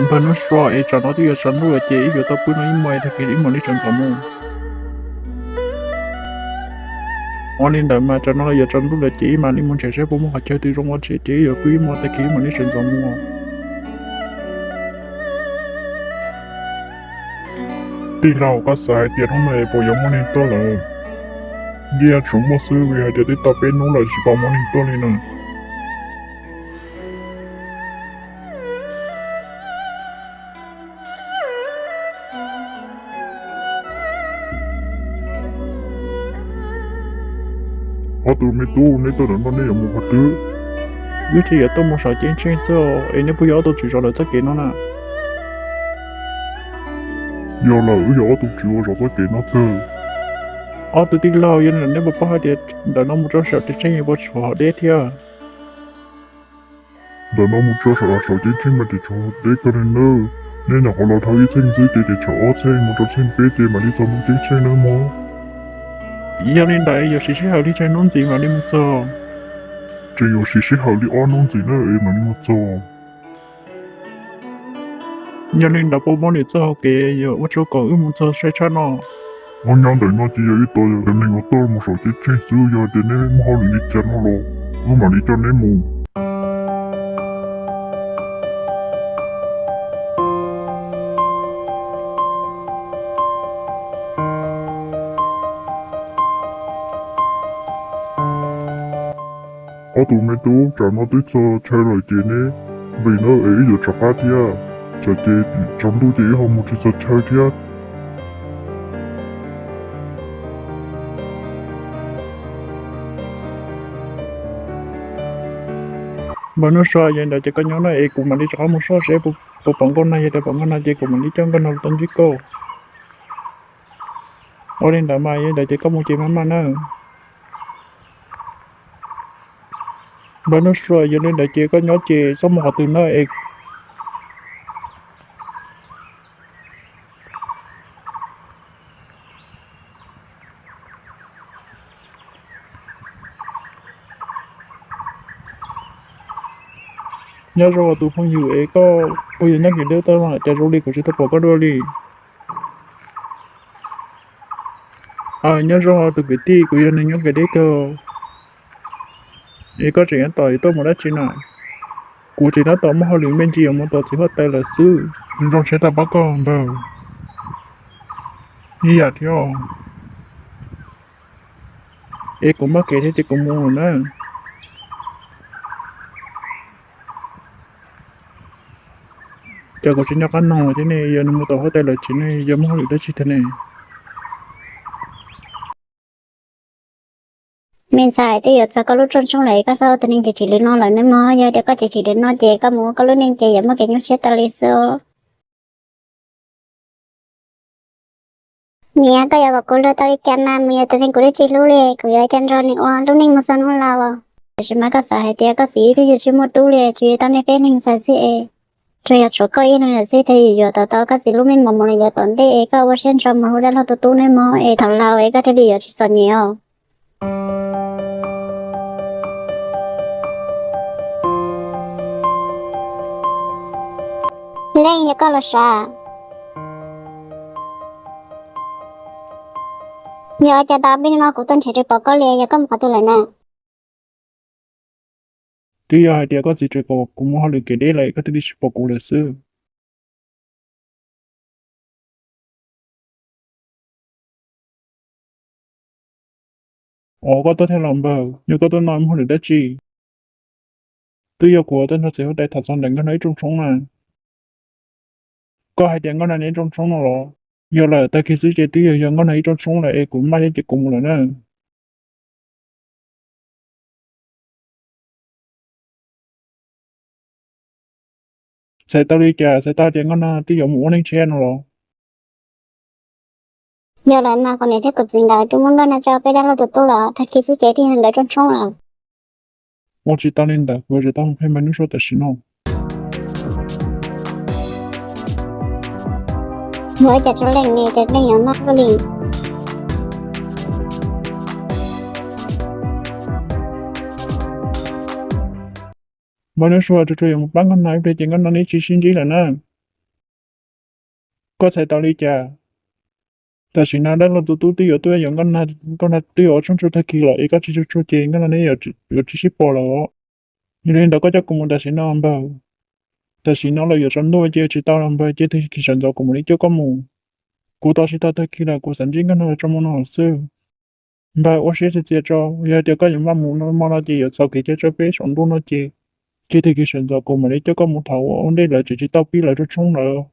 Npawg Nuj Sua, es tsam no twb yuav tsaus ntuj lawm ces wb yuav tau pw no ib hmos es tag kis wb mam li sawv ntxov mus. Ua li ntawd mas tsam no los yuav tsaus ntuj lawm ces wb mam li mus nrhiav saib puas muaj qhov chaw twg zoo ua tsev ces wb yuav pw ib hmos tag kis wb mam li sawv ntxov mus. Tij laug, koj xav hais tias hnub no es puas yuav muaj neeg tuaj lawm? Yeej yuav tsum muaj xwb vim hais tias twb tau peb hnub lawm tsis pom muaj neeg tuaj li na. Ob tug me tub, neb tuaj ntawm no neb yuav mus qhov twg? Wb thiaj yuav tuaj mus saum ceeb tsheej xwb es neb puas yog ob tug tswv zov lawv txoj kev no na? Yog lawm, wb yog ob tug tswv uas zov txoj kev no kawg. Ob tug tij laug, yog li ntawd neb puas paub hais tias ntawm no mus rau saum ceeb tsheej yuav puas tshuav hav deb thiab? Ntawm no mus rau saum, saum ceeb tsheej mas tsis tshuav deb kawg li nawb. Neb nyuam qhuav los dhau ib txheej ntxiv ces, ces tshuav ob txheej mus rau txheej peb ces mam li txog ntawm ceeb tsheej nawb mog. Yog li ntawd yuav siv sij hawm li tsawg hnub ntxiv mam li mus txog? Tseem yuav siv sij hawm li ob hnub ntxiv na es mam li mus txog. Yog li ntawd puas muaj lwm txoj hauv kev yuav ua rau kom wb mus txog sai tshaj no? Ua nyob ntawm no ces yog ib tog cov neeg uas tuaj mus saum ceeb tsheej xwb, yog tias neb muaj hauj lwm li cas no los wb mam li coj neb mus. Ob tug me tub, tsam no twb txog chaw lawm ces neb nqis nawb es wb yuav rov qab thiab, tsam ces tsaus ntuj ces wb ho mus tsis txog chaw thiab. Npawg Nuj Sua, yog li ntawd ces koj nyob no es kuv mam li rov qab mus soj seb puas pom nkauj nag, yog tias pom nkauj nag ces kuv mam li coj nkauj nag los tuaj ntsib koj. Ua li ntawd mas yog li ntawd ces koj mus ces maj maj nawb. Npawg Nuj Sua, yog li ntawd ces koj nyob ces txhob mus qhov twg na es. Nyob zoo tus phooj ywg es koj puas yog nyob kev deb tau los cas zoo li kuv tsis tau pom koj dua li? Nyob zoo tus kwv tij, kuv yog neeg nyob kev deb tau, es koj tseem tab tom yuav tuaj mus dab tsi na? Kuv tseem tab tom muaj hauj lwm me ntsis yuav mus tom txiv huab tais lawm xwb. Zoo siab tau pom koj npawg. Ib yam thiab, es kuv muaj kev thiab ces kuv mus lawm na. Cas kuv tsis nco qab noog thiab ne, yog nws mus tom huab tais lawm ces nws yog muaj hauj lwm dab tsi thiab ne? Me ntxhais, twb yuav txog koj lub rooj tshoob lawm, koj txhob ua tus neeg chim chim li no lawm nawb mog. Yog tias koj chim chim li no ces koj mus ua koj lub neej ces yuav muaj kev nyuaj siab tas li xwb. Niam, koj yuav kom kuv hlub tau li cas mas mus yog tus neeg kuv twb tsis hlub li, kuv yuav ua cas nrog nws ua lub neej mus txog hnub laus? Tiam sis mas koj xav hais tias koj txiv twb yug tsis muaj tub li, tsuas yog tau niag peb leeg ntxhais xwb es, tsuas yog tshuav koj ib leeg lawm xwb thiaj li yuav tau tau koj txiv lub meej mom mus li yav tom ntej es koj ua siab ntso mus hlub dab laug tus tub nawb mog, es thaum laus es koj thiaj li yuav tsis txom nyem os. Leej, yog koj los sav? Yog ua cas tau peb hnub no kuv tuaj nrhiav tsis pom koj li, yog koj mus qhov twg lawm na? Twb yog hais tias koj txiv tseem kom kuv mus hauj lwm kev deb lawm koj thiaj li tsis pom kuv lawm xwb. Os, koj tuaj thiab los npawg, yog koj tuaj no muaj hauj lwm dab tsi? Twb yog kuv tuaj nrog txiv huab tais tham txog ntawm nkauj nag ib rooj tshoob na. Koj hais tias nkauj nag nyob ib rooj tshoob no los? Yog lawm, tag kis xwb ces twb yog yog nkauj nag ib rooj tshoob lawm es kuv maj thiab ces kuv mus lawm na. Txhais tau li cas, txhais tau tias nkauj nag twb yuav mus ua neej tshiab no los? Yog lawm mas, kuv niam thiab kuv txiv nkawd twb muab nkauj nag tso peb dab laug tus tub lawm, tag kis xwb ces twb yog nkawd rooj tshoob lawm. Ua tsis tau li ntawd, kuv yuav tsum tau mus qhia npawg Nuj Sua tam sim no. Yog ua cas tso leej ne, cas leej yuav maj luaj li. Npawg Nuj Sua, tsuas tsuas yuav mus pab nkauj nag ib pliag ces nkauj nag neb tsis sib ntsib lawm na. Koj txhais tau li cas? Tam sim no dab laug tus tub twb yuav tuaj yuav Nkauj Nag, Nkauj Nag twb yuav ua tshoob tshuaj tag kis lawm es koj tsis tshoob tshuaj ces Nkauj Nag neb yuav tsis sib pom lawm. Yog li ntawd koj coj kuv mus tam sim no npawg. Tam sim no lawm yuav tsaus ntuj ces tsis tau los npawg, cia tag kis sawv ntxov kuv mam li coj koj mus. Kuv tos tsis tau tag kis lawm, kuv xav ntsib Nkauj Nag rau hmo no lawm xwb. Npawg, ua siab txias txias tso, yog tias koj yuav maj mus no hmo no ces yuav txog kev caij tso peb saum ntuj no ces, cia tag kis sawv ntxov kuv mam li coj koj mus thaum ua ntej lawv tseem tsis tau pib lawv rooj tshoob lawm.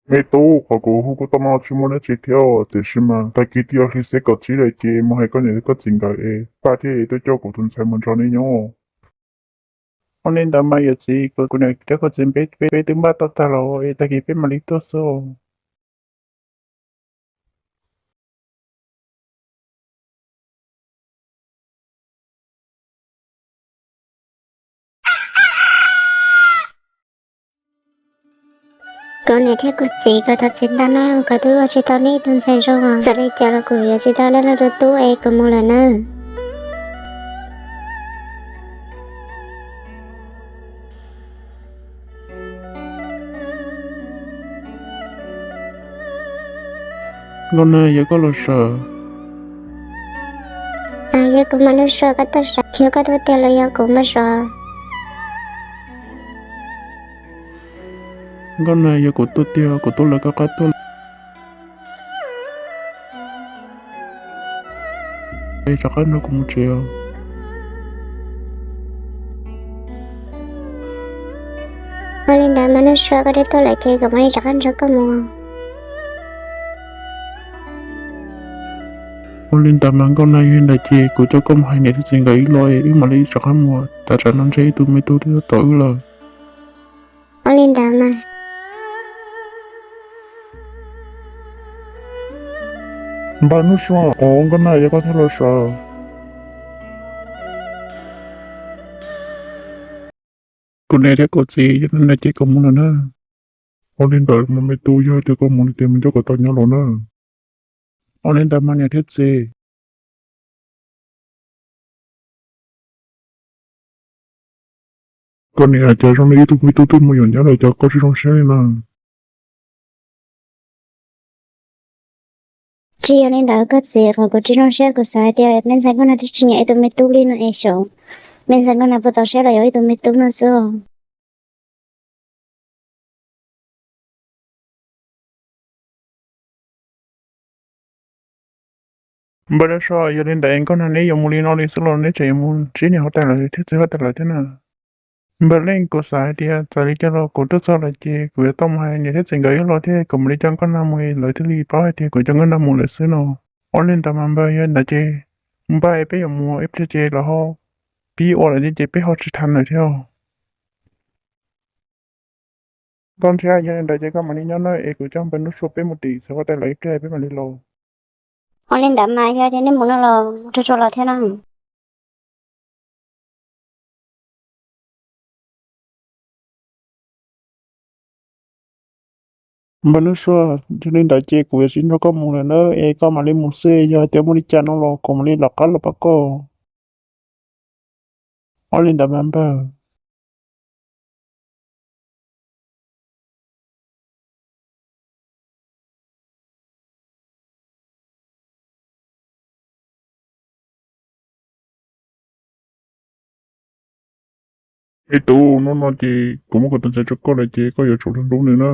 Me tub, qhov kuv hu koj tuaj no tsis muaj dab tsi thiab, tiam sis mas tag kis twb yuav hli xev kaum tsib lawm ces mus hais koj niam thiab koj txiv nkawd es Paj thiaj tuaj coj kuv tus ntxhais mus nrog nej nyob. Ua li ntawd mas yawm txiv, kuv niam thiab kuv txiv peb, peb twb npaj tau tag los es tag kis peb mam li tuaj xwb. Kuv niam thiab kuv txiv, kuv thov txim ntau na, kuv twb ua tsis tau nej tus ntxhais zoo os. Txawm li cas los kuv yuav tsis tau dab laug tus tub es kuv mus lawm nawb. Nkauj Nag, yog koj los sav? Yog kuv Maiv Nuj Sua, koj tuaj sav, yog koj tuaj tiag los yog kuv npaj sov? Nkauj Nag, yog kuv tuaj tiag, kuv tuaj lawv koj qab tuaj. Rov qab nrog kuv mus tsev os. Ua li ntawd Maiv Nuj Sua, koj twb tuaj lawm ces kuv mam li rov qab nrog koj mus. Ua li ntawd mas Nkauj Nag, yog li ntawd ces kuv coj koj mus hais niam thiab txiv nkawd ib los es wb mam li rov qab mus, tam tsam no ntshe ib tug me tub twb tuaj tos wb lawm. Ua li ntawd mas. Npawg Nuj Sua, qhov Nkauj Nag yog koj thiaj los sav. Kuv niam thiab kuv txiv, yog li ntawd ces kuv mus lawm na. Ua li ntawd mas me tub, yog tias koj mus li ces mus nco kom tau nyob los na. Ua li ntawd mas niam thiab txiv. Koj niam, cas zoo li ib tug me tub twb mus yuav nyab lawm cas koj tsis zoo siab li na? Tsis yog li ntawd koj txiv, qhov kuv tsis zoo siab kuv xav hais tias me ntxhais Nkauj Nag twb tsis nyiam ib tug me tub li no es xyov me ntxhais Nkauj Nag puas txaus siab los yuav ib tug me tub no xwb. Npawg Nuj Sua, yog li ntawd Nkauj Nag neb yuav mus li no li xwb los neb tseem yuav mus ntsib niam huab tais lawv thiab txiv huab tais lawv thiab na? Npawg Leej, kuv xav hais tias txawm li cas los kuv tuaj txog lawm ces kuv yuav tau mus hais niam thiab txiv nkawd ib los thiab kuv mam li coj Nkauj Nag mus es lawv thiaj li paub hais tias kuv coj Nkauj Nag mus lawm xwb no. Ua li ntawd mas npawg, yog ntawd ces npaj es peb yuav mus ib pliag ces lawv ho pib ua lawm thiab ces peb ho tsis tham lawm thiab. Nkauj Ntshiab, yog li ntawd ces koj mam li nyob no es kuv coj npawg Nuj Sua peb mus tim txiv huab tais lawv ib pliag peb mam li los. Ua li ntawd mas yog tias nej mus no los mus tsuag tsuag los thiab na. Npawg Nuj Sua, yog li ntawd ces kuv yuav tsis nrog koj mus lawm na es koj mam li mus xwb, yog hais tias muaj li cas no los kuv mam li rov qab los pab koj. Ua li ntawd mas npawg. Me tub, hnub no ces kuv muab kuv tus ntxhais rau koj lawm ces koj yuav tsum hlub nws na.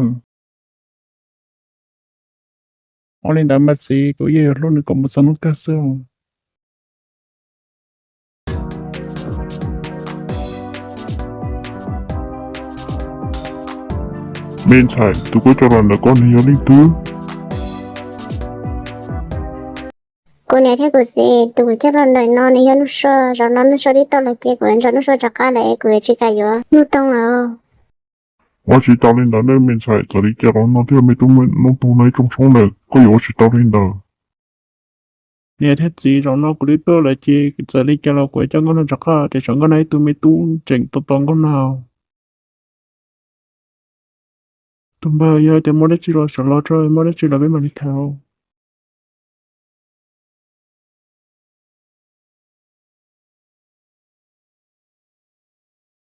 Ua li ntawd mas txiv, kuv yeej yuav hlub nws kom mus txog hnub kawg xwb. Me ntxhais, tus koj coj los ntawm koj nws yog leej twg? Kuv niam thiab kuv txiv, tus kuv coj los ntawm no nws yog Nuj Sua. Zaum no Nuj Sua twb tuaj lawm ces kuv yuav nrog Nuj Sua rov qab lawm es kuv yuav tsis kam yuav Nuj Toog lawm. Ua tsis tau li ntawd nej me ntxhais, txawm li cas los no thiaj me tub me tug no ib tsoom tshoob lawm, koj yuav ua tsis tau li ntawd. Niam thiab txiv, zaum no kuv twb tuaj lawm ces txawm li cas los kuv yuav coj Nkauj Nag rov qab, tiam sis Nkauj Nag ib tug me tub tseem tos tos Nkauj Nag. Tus npawg, yog tias muaj dab tsi los sawv los tso, muaj dab tsi los peb mam li tham.